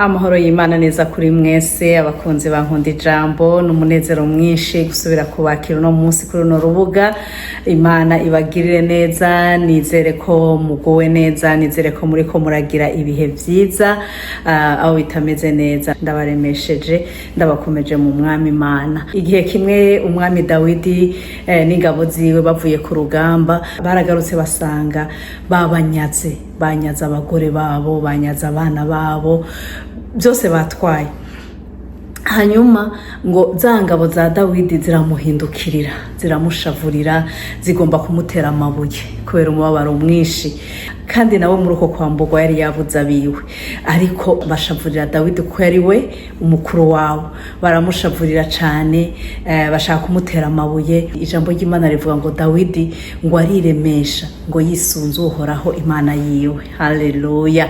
Amahoro y'Imana neza kuri mwese, abakunzi bankunda ijambo. N'umunezero mwinshi gusubira kubakira uno munsi kuri runo rubuga. Imana ibagirire neza. Nizere ko muguwe neza, nizere ko muriko muragira ibihe vyiza. Aho bitameze neza, ndabaremesheje, ndabakomeje mu Mwami Imana. Igihe kimwe umwami Dawidi n'ingabo ziwe bavuye ku rugamba, baragarutse basanga babanyaze, banyaze abagore babo, banyaze abana babo, byose batwaye. Hanyuma ngo za ngabo za Dawidi ziramuhindukirira, ziramushavurira, zigomba kumutera amabuye kubera umubabaro mwinshi. Kandi nawe muri uko kwamburwa yari yabuze abiwe, ariko bashavurira Dawidi ko yari we umukuru wabo. Baramushavurira cyane, bashaka kumutera amabuye. Ijambo ry'Imana rivuga ngo Dawidi ngo ariremesha, ngo yisunze Uhoraho Imana yiwe. Haleluya!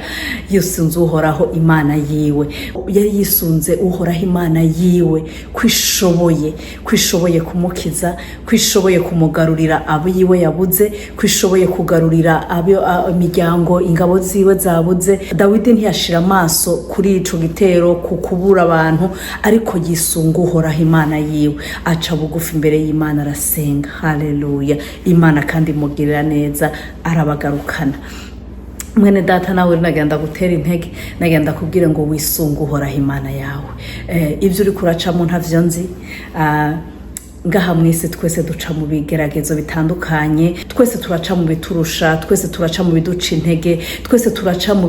Yisunze Uhoraho Imana yiwe. Yari yisunze Uhoraho Imana yiwe, kwishoboye, kwishoboye kumukiza, kwishoboye kumugarurira abo yiwe yabuze, kwishoboye kugarurira abo imiryango ingabo ziwe zabuze. Dawidi ntiyashira amaso kuri ico gitero, ku kubura abantu, ariko yisunga Uhoraho Imana yiwe, aca bugufi imbere y'Imana, arasenga. Haleluya! Imana kandi imugirira neza, arabagarukana. Mwene data, nawe nagenda gutera intege, nagenda kubwira ngo wisunge Uhoraho Imana yawe. Ibyo uri kuracamo ntavyo nzi. Ngaha mwese twese duca mu bigeragezo bitandukanye, twese turaca mu biturusha, twese turaca mu biduca intege, twese turaca mu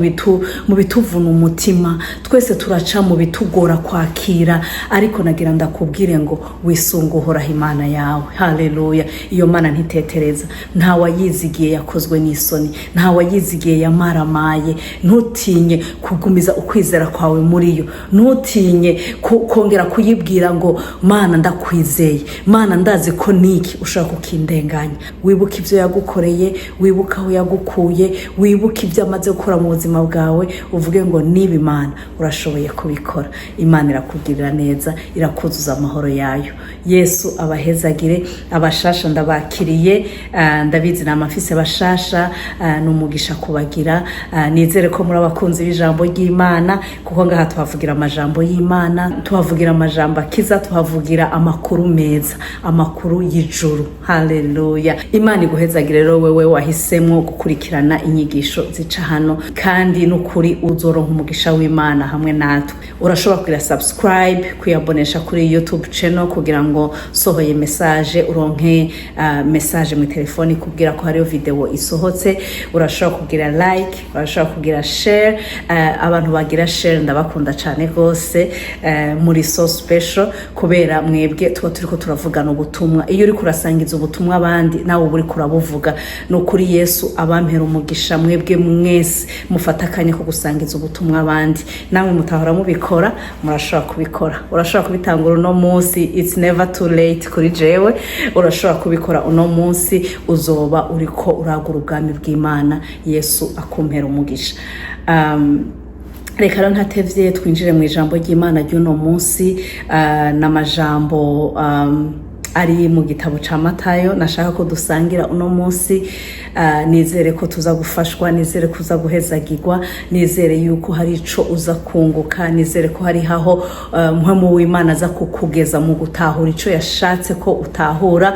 bituvuna umutima, twese turaca mu bitugora kwakira. Ariko nagira ndakubwire ngo wisunge Uhoraho Imana yawe. Haleluya! Iyo Mana ntitetereza. Nta wayizigiye yakozwe n'isoni, nta wayizigiye yamaramaye. Ntutinye kugumiza ukwizera kwawe muri yo, ntutinye kongera kuyibwira ngo: "Mana, ndakwizeye. Mana, ndazi ko niki ushobora kukindenganya." Wibuke ibyo yagukoreye, wibuke aho yagukuye, wibuke ibyo amaze gukora mu buzima bwawe, uvuge ngo: "Niba Imana urashoboye kubikora." Imana irakugirira neza, irakuzuza amahoro yayo. Yesu abahezagire. Abashasha ndabakiriye. Ndabizi ni amafise bashasha, ni umugisha kubagira. Nizere ko muri abakunzi b'ijambo ry'Imana, kuko ngaha tuhavugira amajambo y'Imana, tuhavugira amajambo akiza, tuhavugira amakuru meza, amakuru y'ijuru. Haleluya! Imana iguhezagire rero wewe wahisemwo gukurikirana inyigisho zica hano, kandi n'ukuri uzoronka umugisha w'Imana hamwe natwe. Urashobora kugira subscribe, kwiyabonesha kuri YouTube channel, kugira ngo sohoye message uronke message mu telefoni kubwira ko hariyo video isohotse. Urashobora kugira like, urashobora kugira share. Abantu bagira share ndabakunda cyane rwose, muri so special, kubera mwebwe tuba turiko turavugana ubutumwa. Iyo uriko urasangiza ubutumwa abandi, nawe uba uriko urabuvuga. Ni ukuri, Yesu abampera umugisha mwebwe mwese mufata akanya ko gusangiza ubutumwa abandi. Namwe mutahora mubikora, murashobora kubikora, urashobora kubitangura uno munsi. It's never too late kuri jewe. Urashobora kubikora uno munsi, uzoba uriko uragura ubwami bw'Imana. Yesu akumpera umugisha. Reka rero ntatevye twinjire mu ijambo ry'Imana ry'uno munsi, n'amajambo ari mu gitabo ca Matayo nashaka ko dusangira uno munsi. Nizere ko tuza gufashwa, nizere ko uza guhezagirwa, nizere yuko hari ico uza kunguka, nizere ko hari haho Mpwemu w'Imana aza kukugeza mu gutahura ico yashatse ko utahura,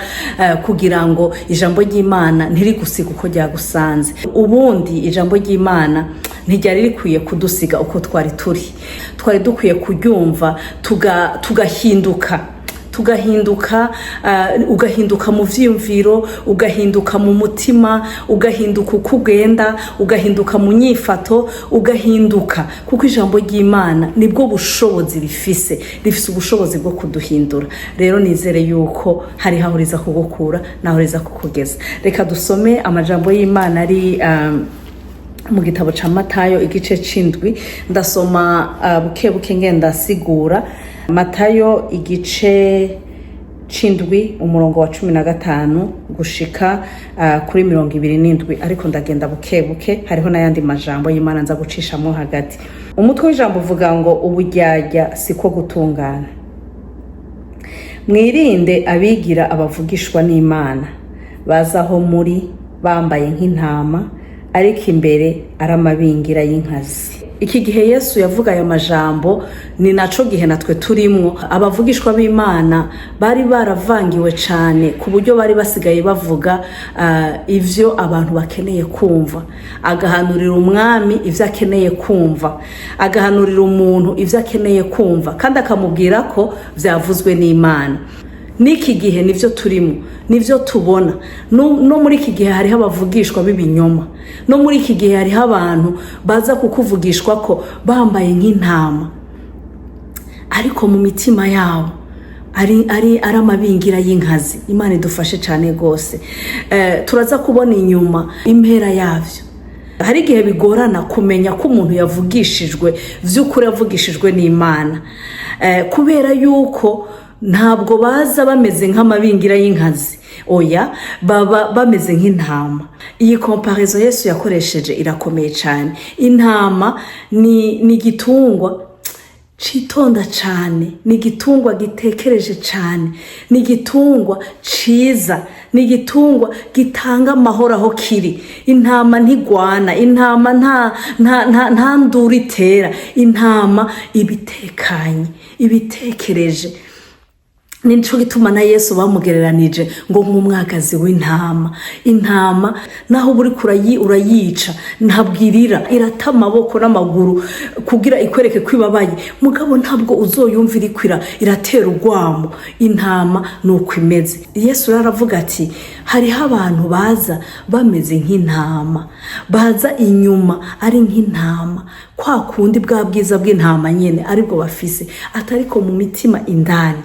kugira ngo ijambo ry'Imana ntirigusiga uko ryagusanze. Ubundi ijambo ry'Imana ntiryari rikwiye kudusiga uko twari turi. Twari dukwiye kuryumva tugahinduka, tugahinduka, ugahinduka mu vyiyumviro, ugahinduka mu mutima, ugahinduka uko ugenda, ugahinduka mu nyifato, ugahinduka, kuko ijambo ry'Imana nibwo bushobozi rifise, rifise ubushobozi bwo kuduhindura. Rero nizere yuko hari aho riza kugukura naho riza kukugeza. Reka dusome amajambo y'Imana ari mu gitabo ca Matayo igice c'indwi. Ndasoma buke buke ngenda asigura. Matayo igice c'indwi, umurongo wa 15 gushika kuri 27, ariko ndagenda buke buke, hariho n'ayandi majambo y'Imana nza gucishamwo hagati. Umutwe w'ijambo uvuga ngo: "Uburyarya siko gutungana." Mwirinde abigira abavugishwa n'Imana, baza aho muri bambaye nk'intama, ariko imbere ari amabingira y'inkazi. Iki gihe Yesu yavuga aya majambo ni naco gihe natwe turimwo. Abavugishwa b'Imana bari baravangiwe cane ku buryo bari basigaye bavuga ivyo abantu bakeneye kumva. Agahanurira umwami ivyo akeneye kumva, agahanurira umuntu ivyo akeneye kumva, kandi akamubwira ko vyavuzwe n'Imana. N'iki gihe nivyo turimo, nivyo tubona. No muri iki gihe hariho abavugishwa b'ibinyoma. No muri iki gihe hariho abantu baza kukuvugishwa ko bambaye nk'intama, ariko mu mitima yabo ari amabingira y'inkazi. Imana idufashe cyane rwose. Turaza kubona inyuma impera yavyo. Hari igihe bigorana kumenya ko umuntu yavugishijwe vy'ukuri, yavugishijwe n'Imana, kubera yuko ntabwo baza bameze nk'amabingira y'inkazi. Oya, baba bameze nk'intama. Iyi comparaison Yesu yakoresheje irakomeye cyane. Intama ni igitungwa citonda cane, ni igitungwa gitekereje cane, ni igitungwa ciza, ni igitungwa gitanga amahoro aho kiri. Intama ntigwana, intama nta nduru itera. Intama ibitekanye, ibitekereje. Nico gituma na Yesu bamugereranije ngo nk'umwagazi w'intama. Intama naho uba uriko urayica, ntabwo irira. Irata amaboko n'amaguru kugira ikwereke ko ibabaye, mugabo ntabwo uzoyumva iriko iratera urwamo. Intama ni uko imeze. Yesu rero aravuga ati hariho abantu baza bameze nk'intama, baza inyuma ari nk'intama, kwa kundi bwa bwiza bw'intama nyene aribwo bafise, atariko mu mitima indani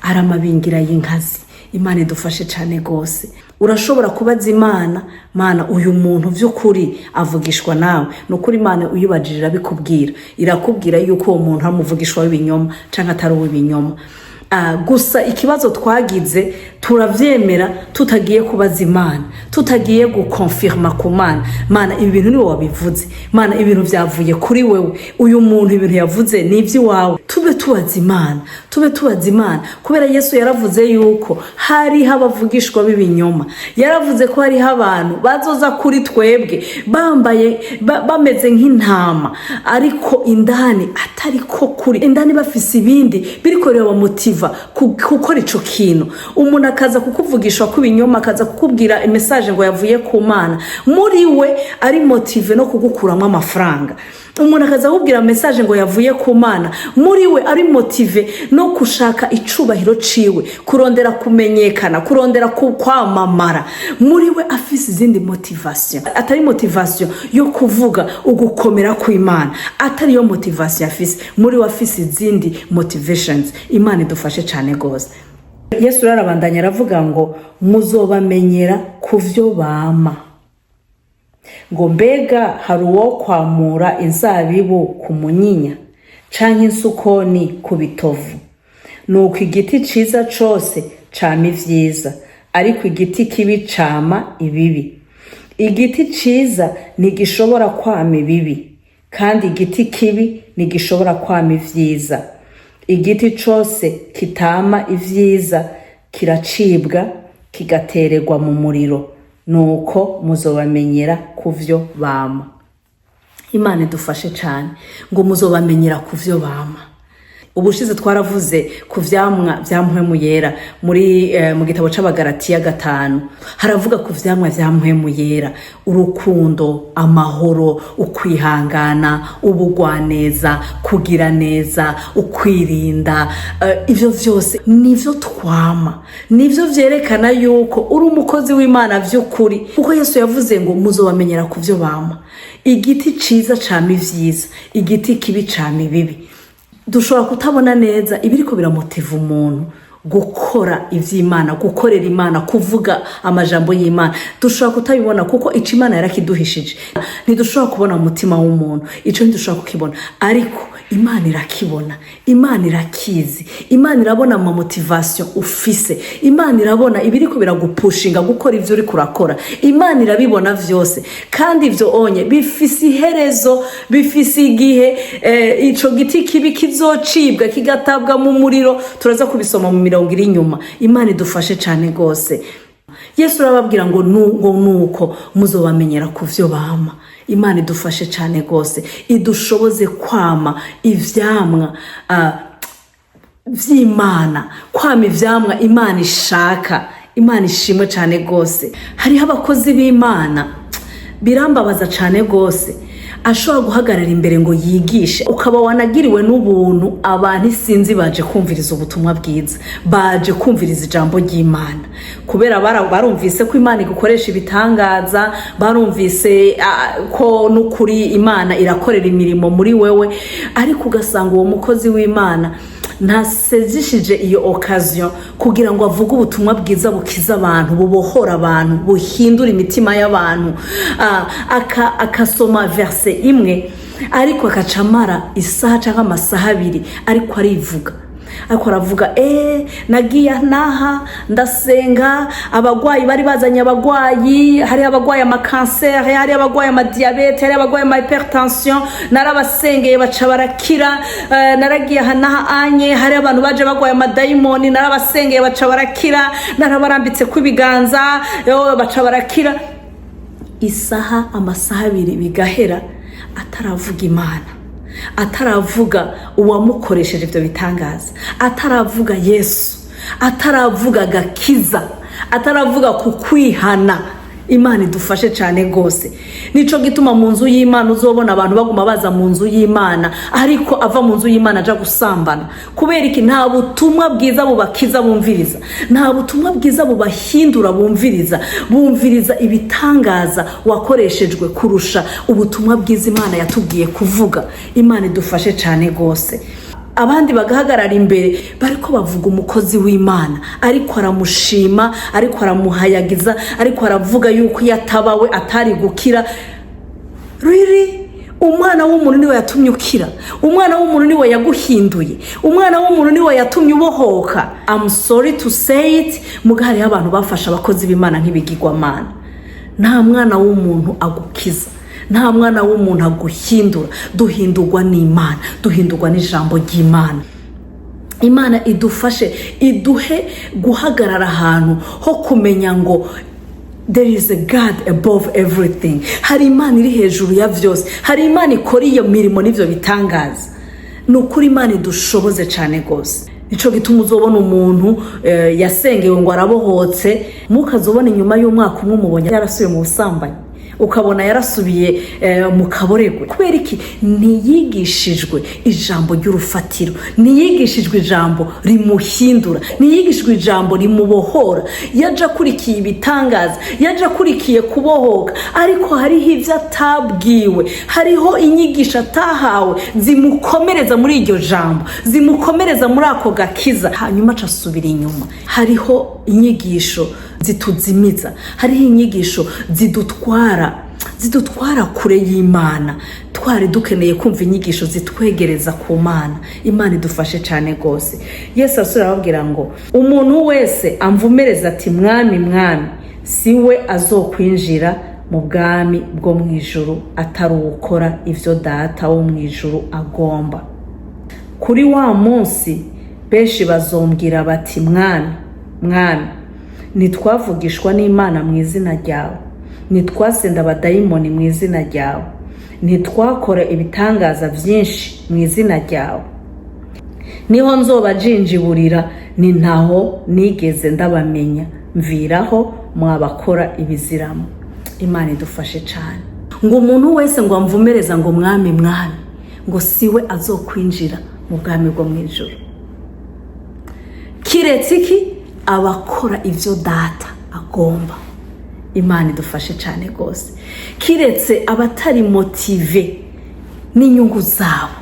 ari amabingira y'inkazi. Imana idufashe cyane rwose. Urashobora kubaza Imana: "Mana, uyu muntu by'ukuri avugishwa nawe?" Ni ukuri, Imana uyibajije irabikubwira, irakubwira yuko uwo muntu ari umuvugishwa w'ibinyoma cyangwa atari uw'ibinyoma. Gusa ikibazo twagize, turavyemera tutagiye kubaza Imana, tutagiye gukonfirma ku Mana: "Mana, ibi bintu niwe wabivuze? Mana, ibintu vyavuye kuri wewe? Uyu muntu ibintu yavuze ni ivy'iwawe?" Tube tubaza Imana, tube tubaza Imana, kubera Yesu yaravuze yuko hariho abavugishwa b'ibinyoma. Yaravuze ko hariho abantu bazoza kuri twebwe bambaye bameze nk'intama, ariko indani atari ko kuri, indani bafise ibindi biriko birabamotiva gukora ico kintu. Umuntu akaza kukuvugisha kw'ibinyoma, akaza kukubwira message ngo yavuye ku Mana, muri we ari motivé no kugukuramo amafaranga. Umuntu akaza kukubwira message ngo yavuye ku Mana, muri we ari motivé no gushaka icubahiro ciwe, kurondera kumenyekana, kurondera kwamamara. Muri we afise izindi motivation, atari motivation yo kuvuga ugukomera kw'Imana, atari yo motivation afise. Muri we afise izindi motivations. Imana idufashe cyane rwose. Yesu rero arabandanya aravuga ngo muzobamenyera ku vyo bama. Ngo mbega hari uwo kwamura inzabibu ku munyinya, canke insukoni ku bitovu? Nuko igiti ciza cose cama ivyiza, ariko igiti kibi cama ibibi. Igiti ciza ntigishobora kwama ibibi, kandi igiti kibi ntigishobora kwama ivyiza. Igiti cose kitama ivyiza kiracibwa, kigatererwa mu muriro. Nuko muzobamenyera ku vyo bama. Imana idufashe cane. Ngo muzobamenyera ku vyo bama. Ubushize twaravuze ku vyamwa vya Mpwemu Yera. Muri mu gitabo c'Abagaratiya 5 haravuga ku vyamwa vya Mpwemu Yera: urukundo, amahoro, ukwihangana, ubugwaneza, kugira neza, ukwirinda. Ivyo vyose nivyo twama, nivyo vyerekana yuko uri umukozi w'Imana vy'ukuri, kuko Yesu yavuze ngo muzobamenyera ku vyo bama. Igiti ciza cama ivyiza, igiti kibi cama ibibi. Dushobora kutabona neza ibiriko biramotiva umuntu gukora ivy'Imana, gukorera Imana, kuvuga amajambo y'Imana. Dushobora kutabibona kuko ico Imana yarakiduhishije. Ntidushobora kubona umutima w'umuntu, ico ntidushobora kukibona, ariko Imana irakibona, Imana irakizi. Imana irabona ama motivation ufise, Imana irabona ibiriko biragupushinga gukora ivyo uriko urakora. Imana irabibona vyose, kandi ivyo onye bifise iherezo, bifise igihe ico giti kibi kizocibwa, kigatabwa mu muriro. Turaza kubisoma mu mirongo iri inyuma. Imana idufashe cane rwose. Yesu arababwira ngo ngo nuko muzobamenyera ku vyo bama. Imana idufashe cyane rwose, idushoboze kwama ivyamwa vy'Imana, kwama ivyamwa Imana ishaka. Imana ishimwe cyane rwose. Hariho abakozi b'Imana, birambabaza cyane rwose, ashobora guhagarara imbere ngo yigishe, ukaba wanagiriwe n'ubuntu, abantu isinzi baje kumviriza ubutumwa bwiza, baje kumviriza ijambo ry'Imana, kubera barumvise ko Imana igukoresha ibitangaza, barumvise ko n'ukuri Imana irakorera imirimo muri wewe. Ariko ugasanga uwo mukozi w'Imana ntasezishije iyo occasion kugira ngo avuge ubutumwa bwiza bukiza abantu, bubohora abantu, buhindura imitima y'abantu. Akasoma verset imwe, ariko akaca amara isaha cyangwa amasaha 2 ariko arivuga, ariko aravuga: "Nagiye naha ndasenga, abagwayi bari bazanye abagwayi, hari abagwaye amakanseri, hari abagwaye amadiyabete, hari abagwaye ama hypertension, narabasengeye baca barakira. Naragiye aha n'aha anye, hari abantu baje bagwaye amadayimoni, narabasengeye baca barakira, narabarambitse ku ibiganza yo, baca barakira." Isaha, amasaha 2 bigahera ataravuga Imana, ataravuga uwamukoresheje ibyo bitangaza, ataravuga Yesu, ataravuga agakiza, ataravuga ku kwihana. Imana idufashe cyane rwose. Nico gituma mu nzu y'Imana uzobona abantu baguma baza mu nzu y'Imana, ariko ava mu nzu y'Imana aja gusambana. Kubera iki? Nta butumwa bwiza bubakiza bumviriza, nta butumwa bwiza bubahindura bumviriza. Bumviriza ibitangaza wakoreshejwe kurusha ubutumwa bwiza Imana yatubwiye kuvuga. Imana idufashe cyane rwose. Abandi bagahagarara imbere bariko bavuga umukozi w'Imana, ariko aramushima, ariko aramuhayagiza, ariko aravuga yuko iyo atabawe atari gukira. Riri umwana w'umuntu niwe yatumye ukira, umwana w'umuntu niwe yaguhinduye, umwana w'umuntu niwe yatumye ubohoka. I'm sorry to say it, muga hariho abantu bafashe abakozi b'Imana nk'ibigirwamana. Nta mwana w'umuntu agukiza, nta mwana w'umuntu aguhindura. Duhindurwa n'Imana, duhindurwa n'ijambo ry'Imana. Imana idufashe, iduhe guhagarara ahantu ho kumenya ngo there is a God above everything. Hari Imana iri hejuru ya byose, hari Imana ikora iyo mirimo n'ibyo bitangaza. Ni ukuri, Imana idushoboze cyane rwose. Nico gituma uzobona umuntu yasengewe ngo arabohotse, mukazobona inyuma y'umwaka umwe umubonye yarasubiye mu busambanyi, ukabona yarasubiye mu kaboregwe. Kubera iki? Ntiyigishijwe ijambo ry'urufatiro, ntiyigishijwe ijambo rimuhindura, ntiyigishijwe ijambo rimubohora. Yaje akurikiye ibitangaza, yaje akurikiye kubohoka, ariko hariho ibyo atabwiwe, hariho inyigisho atahawe zimukomereza muri iryo jambo, zimukomereza muri ako gakiza, hanyuma aca asubira inyuma. Hariho inyigisho zituzimiza, hariho inyigisho zidutwara kure y'Imana. Twari dukeneye kumva inyigisho zitwegereza ku Mana. Imana idufashe cyane rwose. Yesu arasubira arababwira ngo: "Umuntu wese amvumereza ati: 'Mwami, Mwami,' si we azokwinjira mu bwami bwo mu ijuru, atari uwukora ibyo Data wo mu ijuru agomba. Kuri wa munsi benshi bazombwira bati: 'Mwami, Mwami, ntitwavugishwa n'Imana mu izina ryawe? Ntitwasenda abadayimoni mu izina ryawe? Ntitwakora ibitangaza byinshi mu izina ryawe?' Niho nzobajinjiburira ni: 'Ntaho nigeze ndabamenya, mviraho mwabakora ibiziramo.'" Imana idufashe cyane. Ngo umuntu wese ngo amvumereza ngo: 'Mwami, Mwami,' ngo siwe azokwinjira mu bwami bwo mu ijuru, kiretse iki? Abakora ibyo Data agomba. Imana idufashe cyane rwose. Kiretse abatari motivé n'inyungu zabo.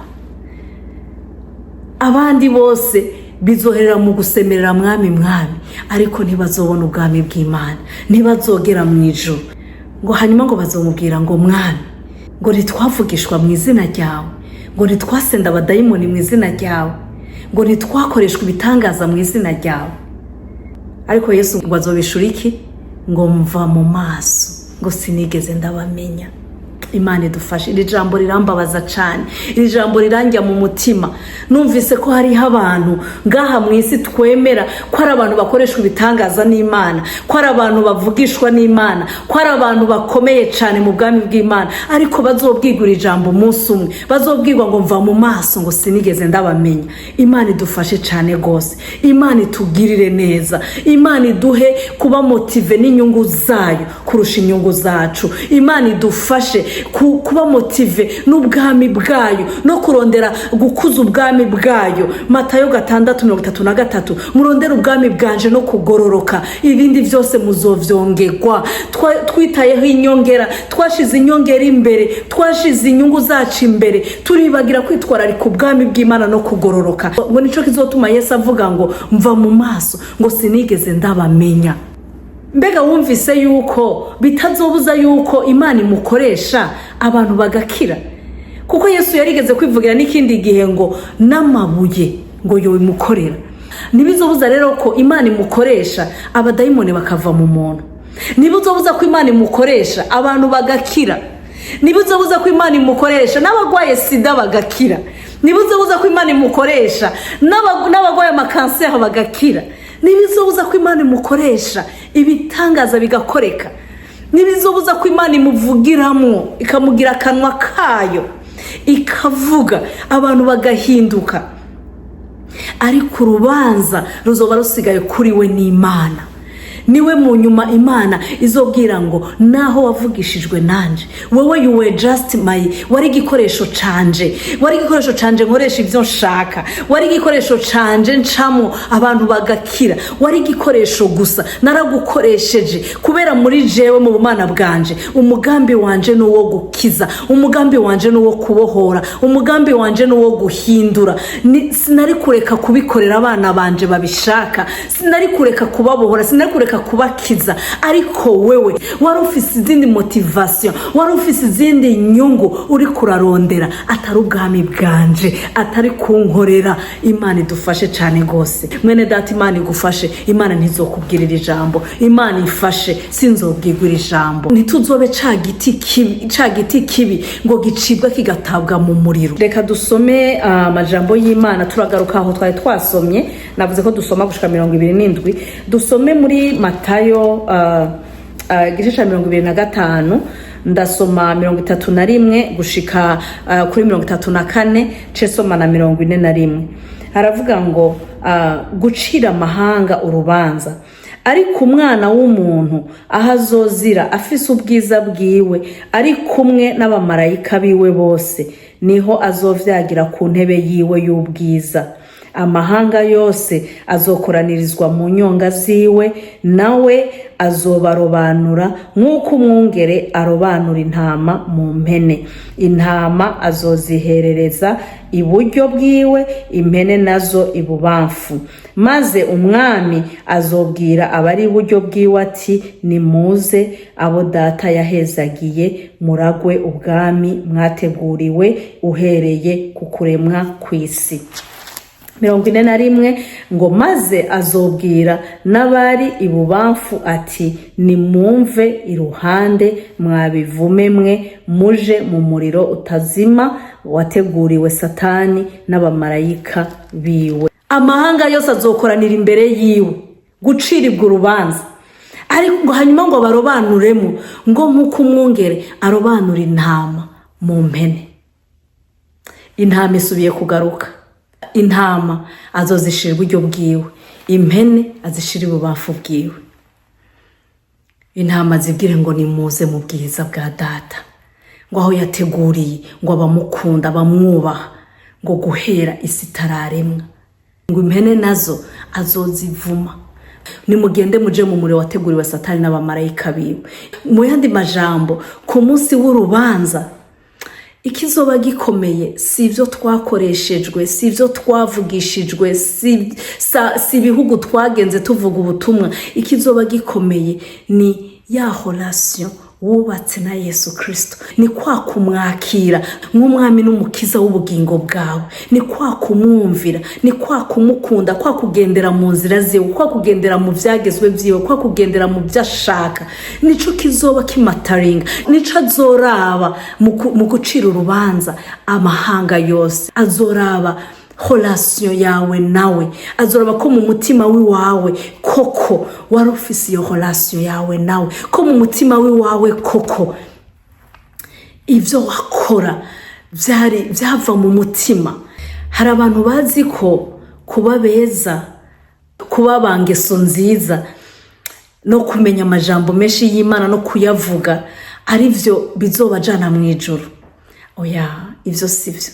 Abandi bose bizoherera mu gusemerera "Mwami, Mwami", ariko ntibazobona ubwami bw'Imana, ntibazogera mu ijuru. Ngo hanyuma ngo bazamubwira ngo: "Mwami, ngo ntitwavugishwa mu izina ryawe? Ngo ntitwasenda abadayimoni mu izina ryawe? Ngo ntitwakoreshwa ibitangaza mu izina ryawe?" Ariko Yesu ngo azobishura iki? Ngo: "Mva mu maso," ngo "sinigeze ndabamenya." Imana idufashe. Iri jambo rirambabaza cyane, iri jambo riranjya mu mutima. Numvise ko hariho abantu ngaha mu isi twemera ko ari abantu bakoreshwa ibitangaza n'Imana, ko ari abantu bavugishwa n'Imana, ko ari abantu bakomeye cyane mu bwami bw'Imana, ariko bazobwigura ijambo umunsi umwe, bazobwirwa ngo: "Mva mu maso," ngo: "Sinigeze ndabamenya." Imana idufashe cyane rwose, Imana itugirire neza, Imana iduhe kuba motivé n'inyungu zayo kurusha inyungu zacu. Imana idufashe kuba motivé n'ubwami bwayo no kurondera gukuza ubwami bwayo. Matayo 6:33: "Murondere ubwami bwanje no kugororoka, ibindi byose muzovyongerwa." Twitayeho inyongera, twashize inyongera imbere, twashize inyungu zacu imbere, turibagira kwitwararika ubwami bw'Imana no kugororoka. Ngo nico kizotuma Yesu avuga ngo: "Mva mu maso," ngo: "Sinigeze ndabamenya." Mbega wumvise yuko bitazobuza yuko Imana imukoresha abantu bagakira? Kuko Yesu yarigeze kwivugira n'ikindi gihe ngo n'amabuye ngo yobimukorera. Ntibizobuza rero ko Imana imukoresha abadayimoni bakava mu muntu, ntibizobuza ko Imana imukoresha abantu bagakira, ntibizobuza ko Imana imukoresha n'abarwaye sida bagakira, ntibizobuza ko Imana imukoresha n'abarwaye amakanseri bagakira, ntibizobuza ko Imana imukoresha ibitangaza bigakoreka, ntibizobuza ko Imana imuvugiramo, ikamugira akanwa kayo, ikavuga abantu bagahinduka. Ariko urubanza ruzoba rusigaye kuri we n'Imana. Niwe mu nyuma Imana izobwira ngo: "Naho wavugishijwe nanje, wowe you were just my, wari igikoresho canje, wari igikoresho canje nkoresha ibyo nshaka, wari igikoresho canje ncamo abantu bagakira, wari igikoresho gusa, naragukoresheje kubera muri jewe, mu bumana bwanje, umugambi wanje ni uwo gukiza, umugambi wanje ni uwo kubohora, umugambi wanje ni uwo guhindura. Sinari kureka kubikorera abana banje babishaka, sinari kureka kubabohora, sinari kureka kubakiza, ariko wewe wari ufise izindi motivation, wari ufise izindi nyungu uri kurarondera, atari ubwami bwanje, atari kunkorera." Imana idufashe cyane rwose. Mwene data, Imana igufashe. Imana ntizokubwirira ijambo, Imana ifashe sinzobwigura ijambo. Ntituzobe ca giti kibi, ca giti kibi ngo gicibwa kigatabwa mu muriro. Reka dusome amajambo y'Imana. Turagaruka aho twari twasomye. Navuze ko dusoma gushika 27. Dusome muri Matayo igice ca 25, ndasoma 31 gushika kuri 34, cesoma na 41. Haravuga ngo gucira amahanga urubanza: "Ariko Umwana w'umuntu aho azozira afise ubwiza bwiwe, ari kumwe n'abamarayika biwe bose, niho azovyagira ku ntebe yiwe y'ubwiza. Amahanga yose azokoranirizwa mu nyonga ziwe, nawe azobarobanura nk'uko umwungere arobanura intama mu mpene. Intama azoziherereza iburyo bwiwe, impene nazo ibubamfu. Maze umwami azobwira abari iburyo bwiwe ati: 'Nimuze, abo Data yahezagiye, muragwe ubwami mwateguriwe uhereye ku kuremwa kw'isi.'" 41 ngo: "Maze azobwira n'abari ibubamfu ati: 'Nimumve iruhande, mwabivume mwe, muje mu muriro utazima wateguriwe Satani n'abamarayika biwe.'" Amahanga yose azokoranira imbere yiwe guciribwa urubanza, ariko ngo hanyuma ngo barobanuremo ngo nk'uko umwungere arobanura intama mu mpene. Intama isubiye kugaruka. Intama azozishira iburyo bwiwe, impene azishira ibubamfu bwiwe. Intama zibwire ngo: "Nimuze mu bwiza bwa Data," ngo aho yateguriye ngo abamukunda, bamwubaha, ngo guhera isi itararemwa. Ngo impene nazo azozivuma: "Nimugende muje mu muriro wateguriwe Satani n'abamarayika biwe." Mu yandi majambo, ku munsi w'urubanza ikizoba gikomeye si ibyo twakoreshejwe, si ibyo twavugishijwe, si ibihugu twagenze tuvuga ubutumwa. Ikizoba gikomeye ni ya relation wewe n'Imana. Wubatse na Yesu Kirisito ni kwa kumwakira nk'umwami n'umukiza w'ubugingo bwawe, ni kwa kumwumvira, ni kwa kumukunda, kwa kugendera mu nzira ziwe, kwa kugendera mu byagezwe byiwe, kwa kugendera mu byo ashaka. Nico kizoba kimataringa, nico azoraba mu gucira urubanza amahanga yose. Azoraba relation yawe nawe, azoraba ko mu mutima w'iwawe koko wari ufise iyo relation yawe nawe, ko mu mutima w'iwawe koko ibyo wakora byari byava mu mutima. Hari abantu bazi ko kuba beza, kuba bangeso nziza no kumenya amajambo menshi y'Imana no kuyavuga ari byo bizobajana mu ijuru. Oya, ibyo si byo.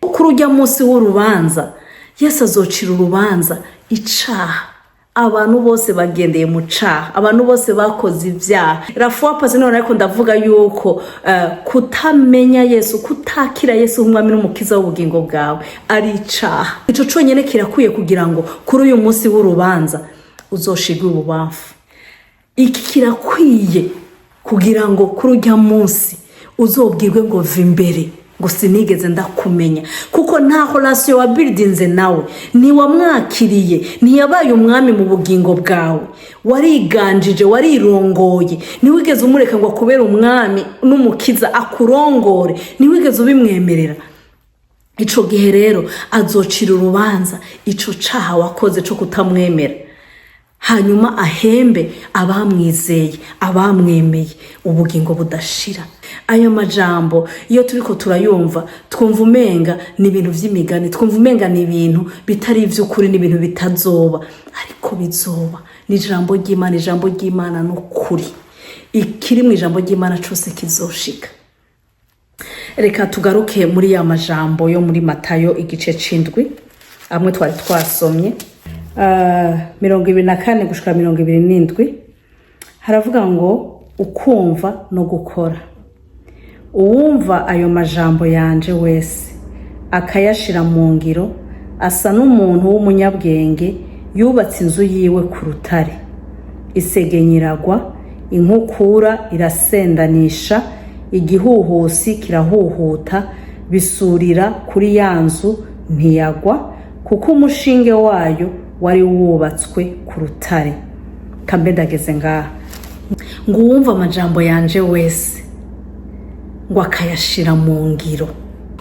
Kuri ujya munsi w'urubanza, Yesu azocira urubanza icaha. Abantu bose bagendeye mu caha, abantu bose bakoze ibyaha. La fois passée none, ariko ndavuga yuko kutamenya Yesu, kutakira Yesu nk'umwami n'umukiza w'ubugingo bwawe ari icaha. Ico conyene kirakwiye kugira ngo kuri uyu munsi w'urubanza uzoshigwe ibubamfu. Iki kirakwiye kugira ngo kuri ujya munsi uzobwirwe ngo: "Va imbere," ngo: "Sinigeze ndakumenya," kuko nta relation wabiridinze nawe, ntiwamwakiriye, ntiyabaye umwami mu bugingo bwawe. Wariganjije, warirongoye, ntiwigeze umureka ngo akubere umwami n'umukiza, akurongore, ntiwigeze ubimwemerera. Ico gihe rero azocira urubanza ico caha wakoze co kutamwemera, hanyuma ahembe abamwizeye, abamwemeye, ubugingo budashira. Ayo majambo iyo turiko turayumva, twumva umenga ni ibintu vy'imigani, twumva umenga ni ibintu bitari ivy'ukuri, ni ibintu bitazoba, ariko bizoba. Ni ijambo ry'Imana. Ijambo ry'Imana ni ukuri. Ikiri mu ijambo ry'Imana cose kizoshika. Reka tugaruke muri ya majambo yo muri Matayo igice c'indwi, amwe twari twasomye, 24 gushika 27. Haravuga ngo ukumva no gukora. Uwumva ayo majambo yanje wese akayashira mu ngiro asa n'umuntu w'umunyabwenge yubatse inzu yiwe ku rutare. Isegenya iragwa, inkukura irasendanisha, igihuhusi kirahuhuta, bisurira kuri ya nzu, ntiyagwa, kuko umushinge wayo wari wubatswe ku rutare. Kambe ndageze ngaha. Ngo uwumva amajambo yanje wese ngo akayashira mu ngiro,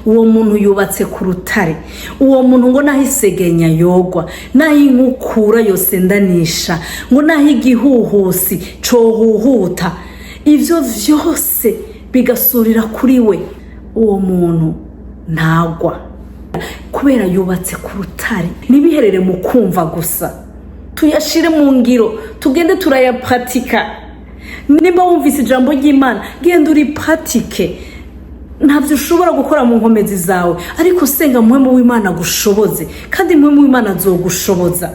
uwo muntu yubatse ku rutare. Uwo muntu ngo naho isegenya yogwa, naho inkukura yosendanisha, ngo naho igihuhusi cohuhuta, ivyo vyose bigasurira kuri we, uwo muntu ntagwa kubera yubatse ku rutare. Ntibiherere mu kumva gusa, tuyashire mu ngiro, tugende turayapratika. Nimba wumvise ijambo ry'Imana, genda uripratike. Ntabyo ushobora gukora mu nkomezi zawe, ariko senga Mpwemu w'Imana agushoboze, kandi Mpwemu w'Imana azogushoboza.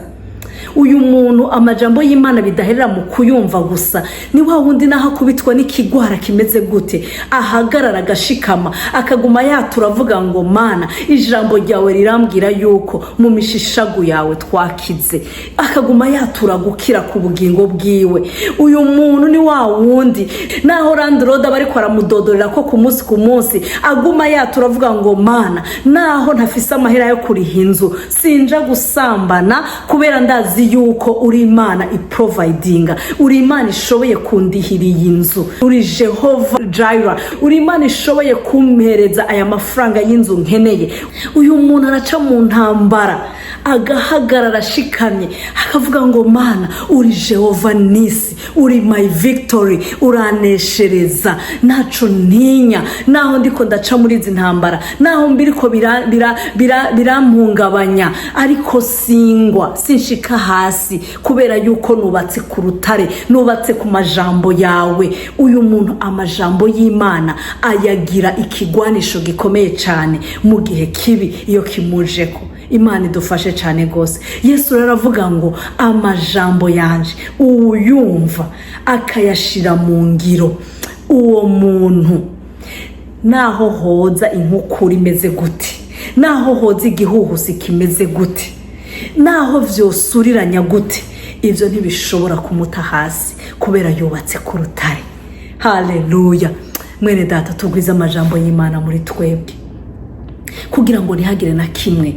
Uyu muntu amajambo y'Imana bidaherera mu kuyumva gusa ni wa wundi naho akubitwa n'ikigwara kimeze gute, ahagarara agashikama, akaguma yatura avuga ngo: "Mana, ijambo ryawe rirambwira yuko mu mishishagu yawe twakize." Akaguma yatura gukira ku bugingo bwiwe. Uyu muntu ni wa wundi naho landlord aba ariko aramudodorera ko ku munsi ku munsi, aguma yatura avuga ngo: "Mana, naho ntafise amahera yo kuriha inzu, sinja gusambana kubera ndazi yuko uri Imana iprovidinga, uri Imana ishoboye kundihira iyi nzu, uri Jehova Jireh, uri Imana ishoboye kumpereza aya mafaranga y'inzu nkeneye." Uyu muntu araca mu ntambara agahagarara ashikamye, akavuga ngo: "Mana, uri Jehova Nissi, uri my victory, uraneshereza, ntaco ntinya naho ndiko ndaca muri izi ntambara, naho mbiriko birampungabanya, ariko singwa, sinshika hasi, kubera yuko nubatse ku rutare, nubatse ku majambo yawe." Uyu muntu amajambo y'Imana ayagira ikigwanisho gikomeye cyane mu gihe kibi iyo kimujeko. Imana idufashe cyane rwose. Yesu rero aravuga ngo: "Amajambo yanje uwuyumva akayashira mu ngiro, uwo muntu naho hoza inkukura imeze gute, naho hoza igihuhusi kimeze gute, naho vyosuriranya gute, ivyo ntibishobora kumuta hasi, kubera yubatse ku rutare." Haleluya! Haleluya! Mwene data, tugwize amajambo y'Imana muri twebwe kugira ngo ntihagire na kimwe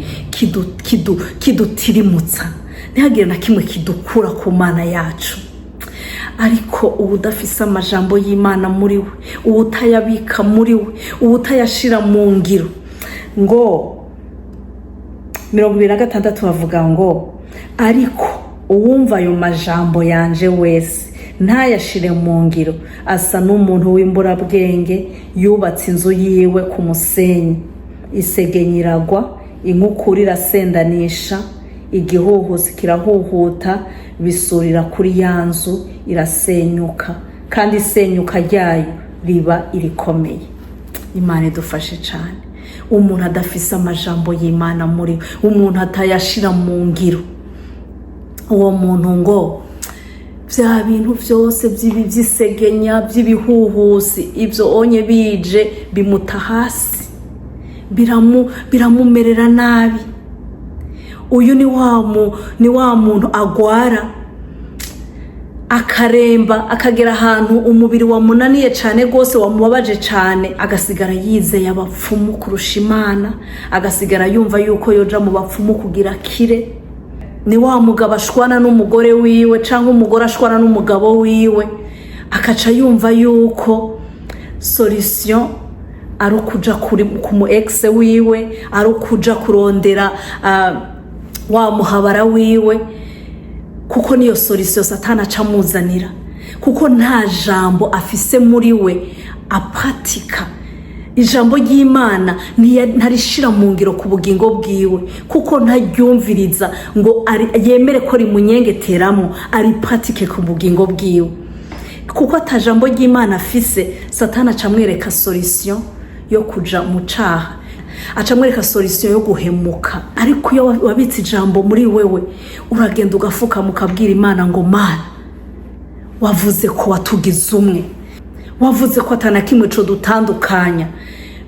kidutirimutsa, ntihagire na kimwe kidukura ku Mana yacu. Ariko uba udafise amajambo y'Imana muri we, uba utayabika muri we, uba utayashira mu ngiro. Ngo 26 bavuga ngo: "Ariko uwumva ayo majambo yanje wese ntayashire mu ngiro asa n'umuntu w'imburabwenge yubatse inzu yiwe ku musenyi. Isegenya iragwa, inkukura irasendanisha, igihuhusi kirahuhuta, bisurira kuri ya nzu, irasenyuka, kandi isenyuka ryayo riba irikomeye." Imana idufashe cyane. Umuntu adafise amajambo y'Imana muri we, umuntu atayashira mu ngiro, uwo muntu ngo bya bintu byose by'isegenya, by'ibihuhusi, ibyo onye bije bimuta hasi, biramumerera nabi. Uyu ni wa muntu agwara akaremba, akagera ahantu umubiri wamunaniye cyane rwose, wamubabaje cyane, agasigara yizeye abapfumu kurusha Imana, agasigara yumva yuko yoja mu bapfumu kugira akire. Ni wa mugabo ashwana n'umugore wiwe, cyangwa umugore ashwana n'umugabo wiwe, akaca yumva yuko solution ari ukuja ku mu ex wiwe, ari ukuja kurondera wa muhabara wiwe, kuko niyo solution Satani aca amuzanira, kuko nta jambo afise muri we apatika. Ijambo ry'Imana ntarishira mu ngiro ku bugingo bwiwe, kuko ntaryumviriza ngo yemere ko rimunyengeteramo, aripatike ku bugingo bwiwe. Kuko atajambo ry'Imana afise, Satani aca amwereka solution yo kuja mu caha, aca amwereka solution yo guhemuka. Ariko iyo wabitse ijambo muri wewe, uragenda ugafukama, ukabwira Imana ngo: "Mana, wavuze ko watugize umwe, wavuze ko atana kimwe co dutandukanya.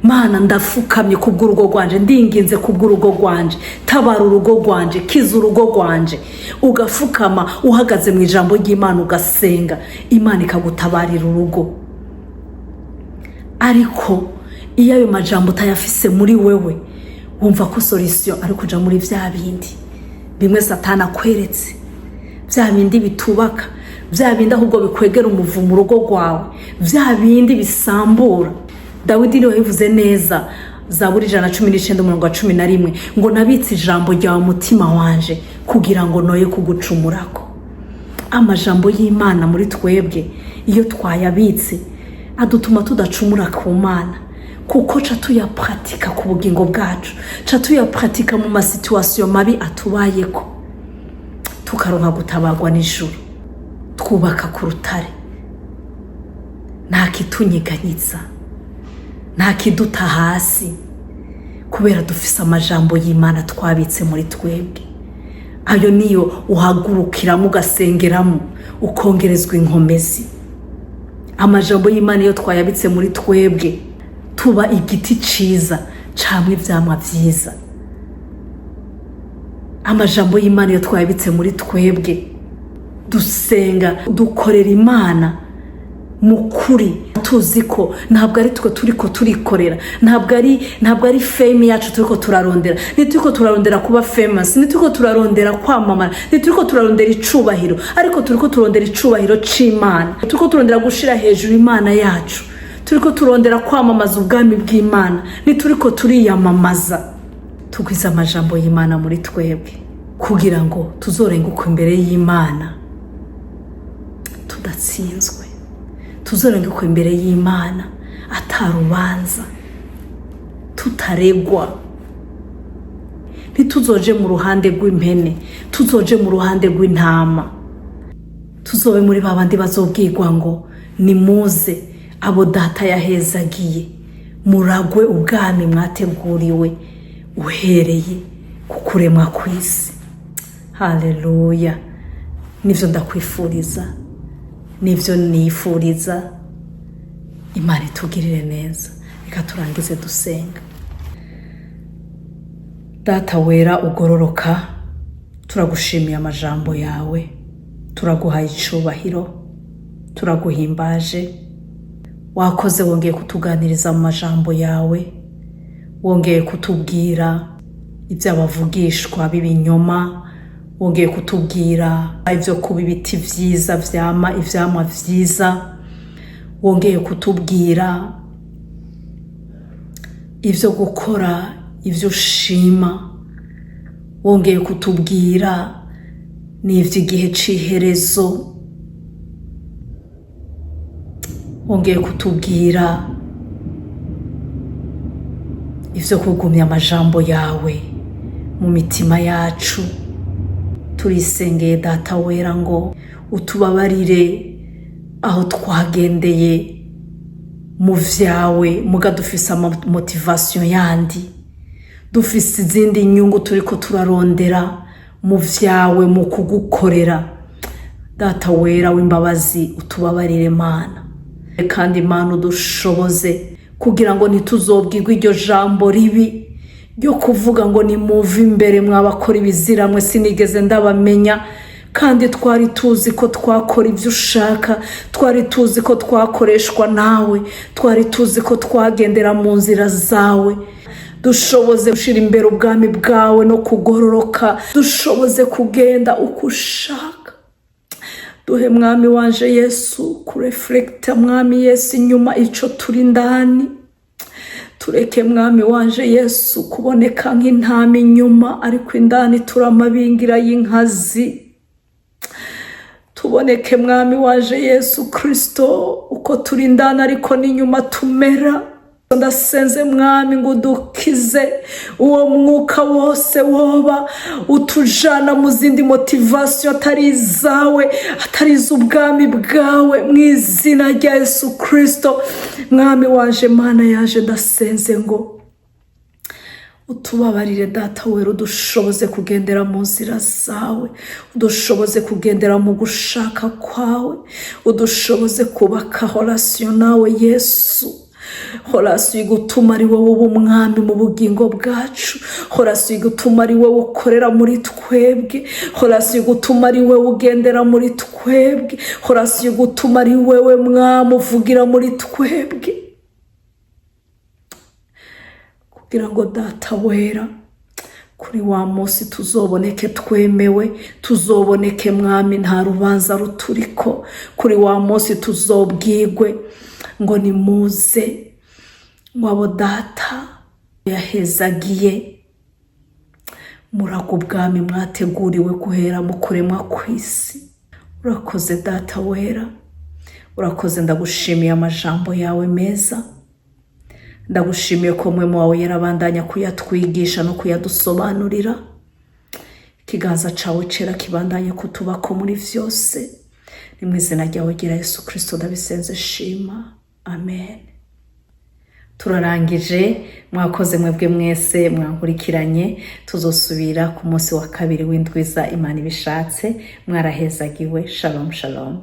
Mana, ndafukamye kubw'urugo rwanje, ndinginze kubw'urugo rwanje, tabara urugo rwanje, kiza urugo rwanje." Ugafukama uhagaze mu ijambo ry'Imana, ugasenga, Imana ikagutabarira urugo. Ariko iyo ayo majambo utayafise muri wewe, wumva ko solution ari kuja muri vya bindi bimwe Satani akweretse, bya bindi bitubaka, bya bindi ahubwo bikwegera umuvumo urugo rwawe, bya bindi bisambura. Dawidi niwe yabivuze neza, Zaburi 119 umurongo wa 11, ngo: "Nabitse ijambo ryawe umutima wanje kugira ngo noye kugucumurako." Amajambo y'Imana muri twebwe, iyo twayabitse, adutuma tudacumura ku Mana, kuko ca tuyapratika ku bugingo bwacu, ca tuyapratika mu ma situations mabi atubayeko, tukaronka gutabarwa n'ijuru. Twubaka ku rutare, nta kitunyeganyitsa, nta kiduta hasi, kubera dufise amajambo y'Imana twabitse muri twebwe. Ayo niyo uhagurukiramo, ugasengeramo, ukongerezwa inkomezi. Amajambo y'Imana iyo twayabitse muri twebwe, tuba igiti ciza camwa ivyamwa vyiza. Amajambo y'Imana iyo twayabitse muri twebwe, dusenga, dukorera Imana mu kuri, tuzi ko ntabwo ari twe turiko turikorera, ntabwo ari fame yacu turiko turarondera, ntituriko turarondera kuba famous, ntituriko turarondera kwamamara, ntituriko turarondera icubahiro, ariko turiko turondera icubahiro c'Imana, turiko turondera gushira hejuru Imana yacu, turiko turondera kwamamaza ubwami bw'Imana, ntituriko turiyamamaza. Tugwize amajambo y'Imana muri twebwe kugira ngo tuzorenguke imbere y'Imana tudatsinzwe, tuzorenguke imbere y'Imana atarubanza, tutaregwa. Ntituzoje mu ruhande rw'impene, tuzoje mu ruhande rw'intama. Tuzobe muri ba bandi bazobwirwa ngo: "Nimuze abo Data yahezagiye, muragwe ubwami mwateguriwe uhereye ku kuremwa kw'isi." Haleluya! Nivyo ndakwifuriza, nivyo nifuriza. Imana itugirire neza. Reka turangize dusenga. Data wera ugororoka, turagushimiye amajambo yawe, turaguhaye icubahiro, turaguhimbaje. Wakoze, wongeye kutuganiriza mu majambo yawe, wongeye kutubwira iby'abavugishwa b'ibinyoma, wongeye kutubwira ibyo kuba ibiti vyiza vyama ivyamwa vyiza, wongeye kutubwira ibyo gukora ibyo ushima, wongeye kutubwira n'ivy'igihe c'iherezo, wongeye kutubwira ivyo kugumya amajambo yawe mu mitima yacu. Turisengeye, Data wera, ngo utubabarire aho twagendeye mu vyawe muga dufise ama motivation yandi, dufise izindi nyungu turiko turarondera mu vyawe, mu kugukorera. Data wera w'imbabazi, utubabarire, Mana. Kandi Imana, udushoboze kugira ngo ntituzobwirwe iryo jambo ribi ryo kuvuga ngo: "Nimuve imbere, mwabakora ibiziramwe, sinigeze ndabamenya." Kandi twari tuzi ko twakora ibyo ushaka, twari tuzi ko twakoreshwa nawe, twari tuzi ko twagendera mu nzira zawe. Dushoboze gushyira imbere ubwami bwawe no kugororoka, dushoboze kugenda uko ushaka. Duhe, Mwami wanje Yesu, kurefurekita, Mwami Yesu, inyuma ico turi ndani. Tureke, Mwami wanje Yesu, kuboneka nk'intama inyuma, ariko indani turi amabingira y'inkazi. Tuboneke, Mwami wanje Yesu Kirisito, uko turi indani ariko n'inyuma tumera. Ndasenze, Mwami, ngo udukize uwo mwuka wose woba utujana mu zindi motivation atari izawe, atari iz'ubwami bwawe, mu izina rya Yesu Kirisito. Mwami waje, Mana yaje, ndasenze ngo utubabarire. Data wera, udushoboze kugendera mu nzira zawe, udushoboze kugendera mu gushaka kwawe, udushoboze kubaka relation nawe Yesu, relation igutuma ari wowe uba umwami mu bugingo bwacu, relation igutuma ari wowe ukorera muri twebwe, relation igutuma ari wowe ugendera muri twebwe, relation igutuma ari wowe, Mwami, uvugira muri twebwe, kugira ngo, Data wera, kuri wa munsi tuzoboneke twemewe, tuzoboneke, Mwami, nta rubanza ruturiko. Kuri wa munsi tuzobwigwe ngo: "Nimuze, ngo abo Data yahezagiye, muraga ubwami mwateguriwe guhera mu kuremwa kw'isi." Urakoze, Data wera, urakoze. Ndagushimiye amajambo yawe meza. Ndagushimiye ko mwe wawe yarabandanya kuyatwigisha no kuyadusobanurira. Ikiganza cawe cera kibandanye kutubako muri vyose. Ni mu izina ryawe gira Yesu Kirisito ndabisenze shima, amen. Turarangije. Mwakoze mwebwe mwese mwankurikiranye. Tuzosubira ku munsi wa kabiri w'indwiza, Imana ibishatse. Mwarahezagiwe. Shalom, shalom.